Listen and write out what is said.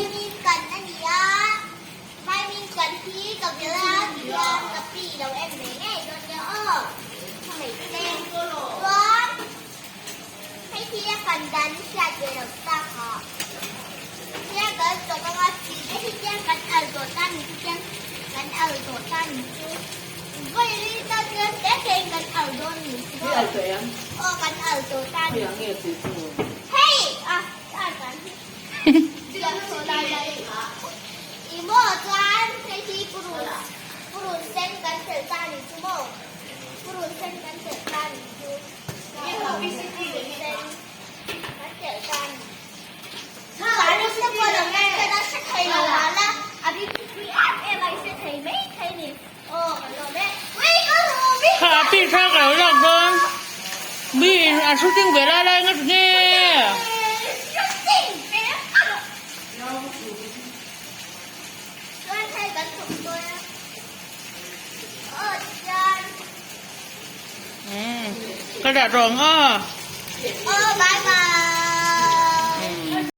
Vaimin kan a ni a, vaimin kan hi ka vil a tihian ka pi lo en ve ngei dawn nia aw. Hmei te chuan hei hi a kan dan hriat ve lo tak a, tia kan chawp anga chi te hi tiang kan al tawh ta ni chu tiang kan al tawh ta ni chu vawi ta chuan te te in kan al dawn ni chu aw kan al tawh ta ni. Hei a a kan hi I maw chuan hei hi purun purun sen kan telh ta ni chu maw purun sen kan telh ta ni chu purun sen kan telh ta ni mahni te pawh lo ngai ka la hre thei lo mah la a ring pui em em a i hre thei mai thei ni aw ka lawm e ui ka lawm e. Kha a pic kha ka lo lak dawn mi a shooting ve lai lai nga chu nge. Shooting ve Chuan hei kan thawk dawn a aw chuan. Ka dah tawh ang aw. Aw bye bye.